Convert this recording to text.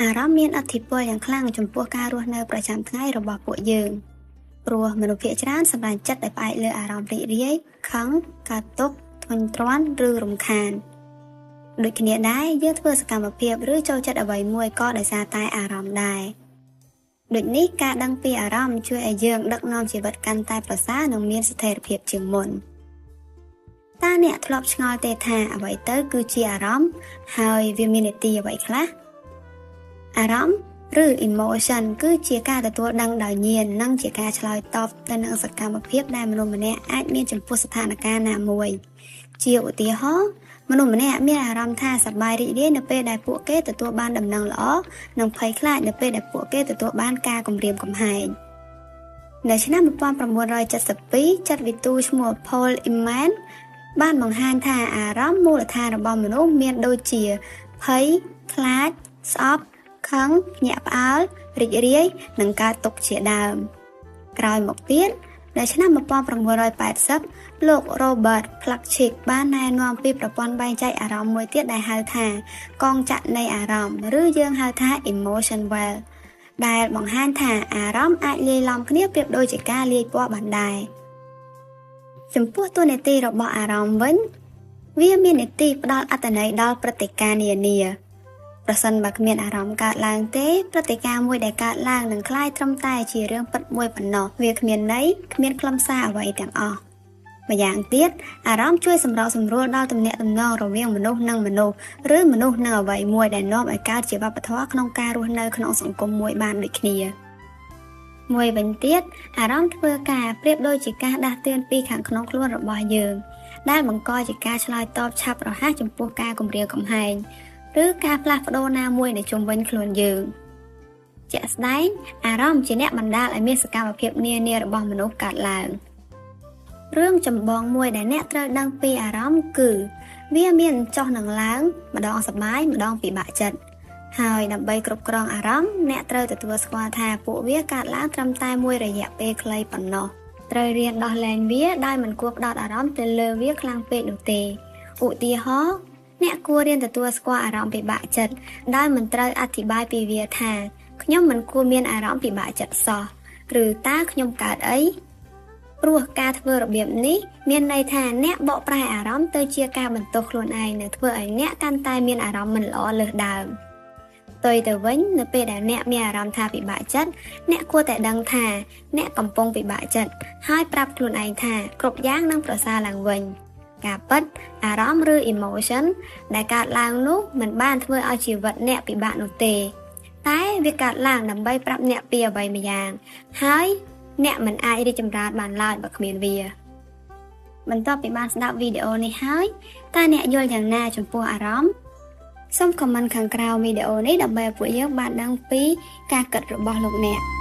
អារម្មណ៍មានឥទ្ធិពលយ៉ាងខ្លាំងចំពោះការរស់នៅប្រចាំថ្ងៃរបស់ពួកយើងព្រោះមនុស្សភាគច្រើនសម្រេចចិត្តដោយផ្អែកលើអារម្មណ៍រីករាយខឹងកើតទុក្ខធុញទ្រាន់ឬរំខានដូចគ្នាដែរយើងធ្វើសកម្មភាពឬចូលចិត្តអ្វីមួយក៏ដោយសារតែអារម្មណ៍ដែរដូចនេះការដឹងពីអារម្មណ៍ជួយឲ្យយើងដឹកនាំជីវិតកាន់តែប្រសើរនិងមានស្ថិរភាពជាងមុនតើអ្នកធ្លាប់ឆ្ងល់ទេថាអ្វីទៅគឺជាអារម្មណ៍ហើយវាមានន័យអ្វីខ្លះអារម្មណ៍ឬ emotion គឺជាការទទួលដឹងដោយញាណនិងជាការឆ្លើយតបទៅនឹងសកម្មភាពដែលមនុស្សម្នាក់អាចមានចំពោះស្ថានភាពណាមួយជាឧទាហរណ៍មនុស្សម្នាក់មានអារម្មណ៍ថាសប្បាយរីករាយនៅពេលដែលពួកគេទទួលបានដំណឹងល្អនិងភ័យខ្លាចនៅពេលដែលពួកគេទទួលបានការគំរាមកំហែងនៅឆ្នាំ1972ចិត្តវិទូឈ្មោះ Paul Ekman បានបង្ហាញថាអារម្មណ៍មូលដ្ឋានរបស់មនុស្សមានដូចជាភ័យខ្លាចស្អប់ខឹងញាក់ផ្អើលរីករាយនិងកើតទុក្ខជាដើមក្រោយមកទៀតនៅឆ្នាំ1980លោក Robert Plutchik បានណែនាំពីប្រព័ន្ធបែងចែកអារម្មណ៍មួយទៀតដែលហៅថាកងចក្រនៃអារម្មណ៍ឬយើងហៅថា Emotion Wheel ដែលបង្ហាញថាអារម្មណ៍អាចលាយឡំគ្នាប្រៀបដូចជាការលាយពណ៌បានដែរចំពោះតួនាទីរបស់អារម្មណ៍វិញវាមានន័យផ្ដល់អត្ថន័យដល់ព្រឹត្តិការណ៍នានាប្រសិនបើគ្មានអារម្មណ៍កើតឡើងទេព្រឹត្តិការណ៍មួយដែលកើតឡើងនឹងក្លាយត្រឹមតែជារឿងពិតមួយប៉ុណ្ណោះវាគ្មានន័យគ្មានខ្លឹមសារអ្វីទាំងអស់ម្យ៉ាងទៀតអារម្មណ៍ជួយសម្របសម្រួលដល់ទំនាក់ទំនងរវាងមនុស្សនិងមនុស្សឬមនុស្សនិងអ្វីមួយដែលនាំឲ្យកើតជាវប្បធម៌ក្នុងការរស់នៅក្នុងសង្គមមួយបានដូចគ្នាមួយវិញទៀតអារម្មណ៍ធ្វើការប្រៀបដូចជាការដាស់តឿនពីខាងក្នុងខ្លួនរបស់យើងដែលបង្កជាការឆ្លើយតបឆាប់រហ័សចំពោះការគំរាមកំហែងឬការផ្លាស់ប្ដូរណាមួយនៅជុំវិញខ្លួនយើងជាក់ស្ដែងអារម្មណ៍ជាអ្នកបណ្ដាលឲ្យមានសកម្មភាពនានារបស់មនុស្សកើតឡើងរឿងចម្បងមួយដែលអ្នកត្រូវដឹងពីអារម្មណ៍គឺវាមានចុះនិងឡើងម្ដងសប្បាយម្ដងពិបាកចិត្តហើយដើម្បីគ្រប់គ្រងអារម្មណ៍អ្នកត្រូវទទួលស្គាល់ថាពួកវាកើតឡើងត្រឹមតែមួយរយៈពេលខ្លីប៉ុណ្ណោះត្រូវរៀនដោះលែងវាដោយមិនគួរផ្ដោតអារម្មណ៍ទៅលើវាខ្លាំងពេកនោះទេឧទាហរណ៍អ្នកគួររៀនទទួលស្គាល់អារម្មណ៍ពិបាកចិត្តដោយមិនត្រូវអធិប្បាយពីវាថាខ្ញុំមិនគួរមានអារម្មណ៍ពិបាកចិត្តសោះឬតើខ្ញុំកើតអីព្រោះការធ្វើរបៀបនេះមានន័យថាអ្នកបកប្រែអារម្មណ៍ទៅជាការបន្ទោសខ្លួនឯងនិងធ្វើឲ្យអ្នកកាន់តែមានអារម្មណ៍មិនល្អលើសដើមផ្ទុយទៅវិញនៅពេលដែលអ្នកមានអារម្មណ៍ថាពិបាកចិត្តអ្នកគួរតែដឹងថាអ្នកកំពុងពិបាកចិត្តហើយប្រាប់ខ្លួនឯងថាគ្រប់យ៉ាងនឹងប្រសើរឡើងវិញការពិតអារម្មណ៍ឬ emotion ដែលកើតឡើងនោះមិនបានធ្វើឲ្យជីវិតអ្នកពិបាកនោះទេតែវាកើតឡើងដើម្បីប្រាប់អ្នកពីអ្វីម្យ៉ាងហើយអ្នកមិនអាចរីកចម្រើនបានឡើយបើគ្មានវាបន្ទាប់ពីបានស្ដាប់វីដេអូនេះហើយតើអ្នកយល់យ៉ាងណាចំពោះអារម្មណ៍សូម comment ខាងក្រោមវីដេអូនេះដើម្បីឲ្យពួកយើងបានដឹងពីការគិតរបស់លោកអ្នក។